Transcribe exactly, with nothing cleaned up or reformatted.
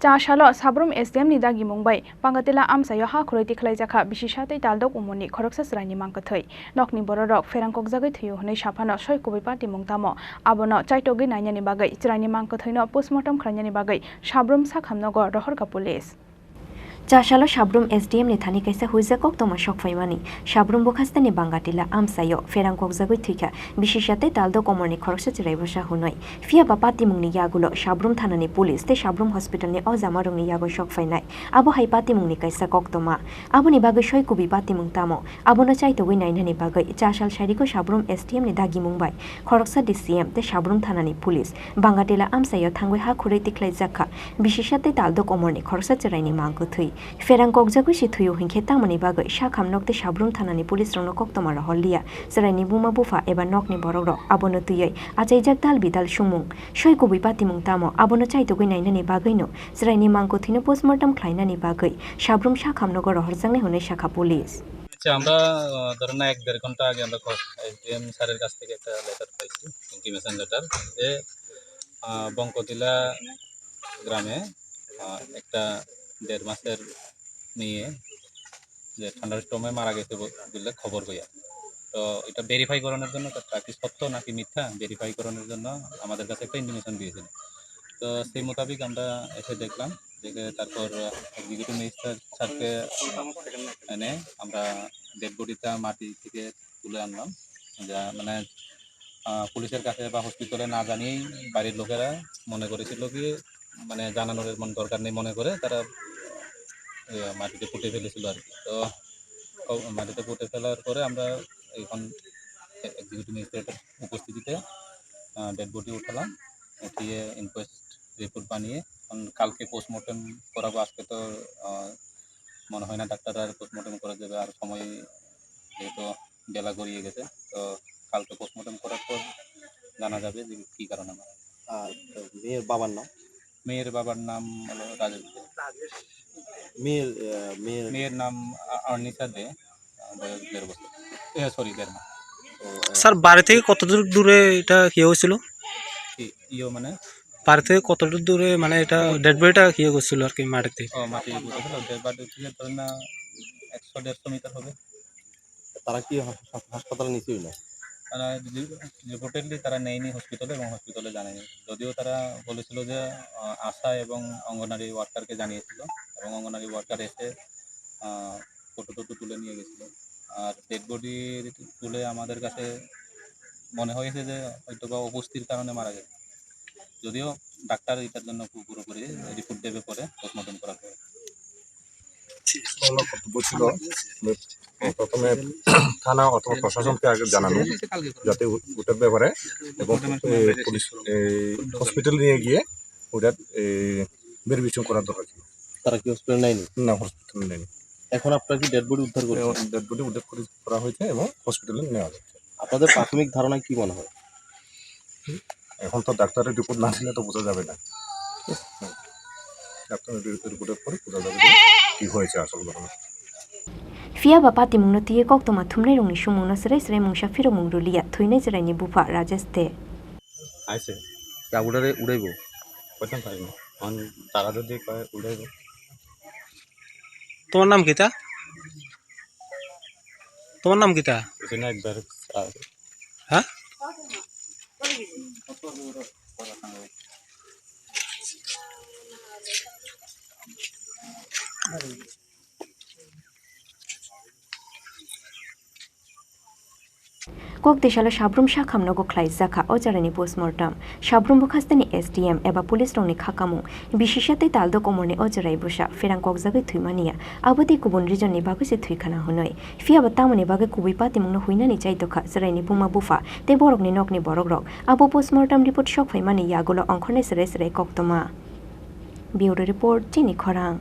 Cha salo Sabrum S D M ni dagimung bai Pangatila amchaio ha khurui tikhlaijakha bisisa tei taldok umorni khoroksa chwraini mangkwthwi. Nokni bororok pherang kokjagwi thwio hwnwi saphano soi kubui patimung tamo. Abono chaitogwi nainani bagwi chwraini mangkwthwino postmortem khlainani bagwi Sabrum sakhamnogo rohorkha police. Cha salo Sabrum S D M ni thani kaisa huijak koktoma sokphaimani. Sabrum bwkhasteni Bangatila amchaio pherang kokjagwi thwikha bisisa tei taldok umorni khoroksa chwrai bwsa hwnwi. Phiya ba patimungni yagulo Sabrum thanani police tei Sabrum hospitalni o jamarokni yago sokphainai. Abo hai patimungni kaisa koktoma. Aboni bagwi soi kubui patimung tamo? Abono chaitogwi nainani bagwi cha sal sairiko Sabrum S D M ni dagimung bai khoroksa D C M tei Sabrum thanani police Bangatila amchaio thangwi ha khurui tikhlaijakha bisisa tei taldok umorni khoroksa chwraini mangkwthwi. Pherang kokjagwi se thwio hinkhe tamoni bagwi sakhamnok tei Sabrum thanani police rokno koktoma rohorliya. Chwraini buma bupha eba nokni borokrok abono twiwi achaijak dal bidal sumung. Soi kubui patimung tamo? Abono chaitogwi nainani bagwino chwraini mangkwthwino postmortem khlainani bagwi Sabrum sakhamnogo rohorjaknai hwnwi sakha police. আচ্ছা, আমরা, আহ, ধরেন না, এক দেড় ঘন্টা আগে আমরা কস-, এসডিএম স্যারের কাছ থেকে একটা লেটার পাইছি, ইন্টিমেশন লেটার, যে, আহ, বঙ্কতিলা গ্রামে, আহ, একটা দেড় মাসের মেয়ে যে ঠান্ডার স্টোমে মারা গেছে ব-, বলে খবর পাইয়া। তো এটা ভেরিফাই করানোর জন্য, তার কি সত্য নাকি মিথ্যা, ভেরিফাই করানোর জন্য আমাদের কাছে একটা ইন্টিমেশন দিয়েছিল। তো সেই মোতাবেক আমরা এসে দেখলাম, দেখে তারপর এক্সিকিউটিভ ম্যাজিস্ট্রেট স্যারকে এনে আমরা ডেড বডিটা মাটি থেকে তুলে আনলাম। যা মানে, আহ, পুলিশের কাছে বা হসপিটালে না জানিয়েই বাড়ির লোকেরা মনে করেছিল কি, মানে, জানানোর এমন দরকার নেই মনে করে তারা, এ, মাটিতে পুঁতে ফেলেছিল আর কি। তো ক-, মাটিতে পুঁতে ফেলার পরে আমরা এখন এ-, এক্সিকিউটিভ ম্যাজিস্ট্রেটের উপস্থিতিতে, আহ, ডেড বডি উঠালাম, উঠিয়ে ইনকোয়েস্ট রিপোর্ট বানিয়ে এখন কালকে পোস্টমর্টেম করাবো। আজকে তো, আহ, মনে হয় না ডাক্তার আর পোস্টমর্টেম করে দেবে, আর সময় যেহেতু বেলা গড়িয়ে গেছে, তো কালকে পোস্টমর্টেম করার পর জানা যাবে যে কি কারণে মারা গেছে। আর মেয়ের বাবার নাম? মেয়ের বাবার নাম হলো রাজেশ দে। মেয়ের, আহ, মেয়ের মেয়ের নাম আ-, আর্নিশা দে, আহ, বয়স দেড় বছর। এ, সরি, দেড় মাস। ও, আহ, স্যার, বাড়ি থেকে কত দূর দূরে এটা ইয়ে হয়েছিল? কি, ইয়ে মানে? বাড়ি থেকে কত দূর দূরে, মানে, এটা ডেড বডিটা ইয়ে করছিল আর কি, মাটিতে? ও, মাটি পুঁতেছিল, ডেড বডি থেকে ধরেন না একশো দেড়শো মিটার হবে। তারা কি হাস-, হাস-, হাসপাতালে নিচেই না? তারা রি-, রিপোর্টেডলি তারা নেয়নি হসপিটালে এবং হসপিটালে জানায়নি। যদিও তারা বলেছিল যে, আহ, আশা এবং অঙ্গনারী ওয়ার্কারকে জানিয়েছিল এবং অঙ্গনারী ওয়ার্কার এসে, আহ, ফটো টটো তুলে নিয়ে গেছিল। আর ডেড বডি তুলে আমাদের কাছে মনে হয়েছে যে হয়তো বা অপুষ্টির কারণে মারা গেছে। যদিও ডাক্তার এটার জন্য পু-, পুরোপুরি রিপোর্ট দেবে পরে, পোস্টমর্টম করার পরে। আমার কর্তব্য ছিল, প্রথমে থানা অথবা প্রশাসনকে আগে জানানো, যাতে ও-, ওটার ব্যাপারে, এবং, এ, পুলিশ, এ, হসপিটাল নিয়ে গিয়ে ওটার, এ, ভেরিফিকেশন করার দরকার ছিল। তারা কি হসপিটাল নেয়নি? না, হসপিটাল নেয়নি। এখন আপনারা কি ডেড বডি উদ্ধার করেছেন? এখন ডেড বডি উদ্ধার করে, করা হয়েছে এবং হসপিটালে নেওয়া হচ্ছে। আপনাদের প্রাথমিক ধারণায় কি মনে হয়? এখন তো ডাক্তারের রিপোর্ট না দিলে তো বোঝা যাবে না। ডাক্তারের রি-, রিপোর্টের পরে বোঝা যাবে যে কি হয়েছে আসল ঘটনা। Phiya ba patimungno twiwi koktoma thumnairokni sumungno srai srai mungsa phirokmung rwliya thwinai chwraini bupha Rajesh de. আইছে। তা উড়ারে উড়াইবো। কইতাম পারি না। অন তারা যদি কয় উড়াইবো। তোমার নাম কিতা? তোমার নাম কিতা? এখানে একবার, আহ, হ্যাঁ? Kok tisalo Sabrum sakhamnogo khlaijakha o jorani postmortem. Sabrum bwkhasteni S D M eba police rokni khakamung, bisisa tei taldok umorni o jorai bwsa pherang kokjagwi thwimaniya, abo tei kubun reason ni bagwi se thwikhana hwnwi. Phiya ba tamoni bagwi kubui patimungno huinani chaitokha chwraini buma bupha tei borokni nokni borokrok. Abo postmortem report sokphaimani yagulo ongkhornai chwrai chwrai koktoma. Bureau report, Chini Khorang.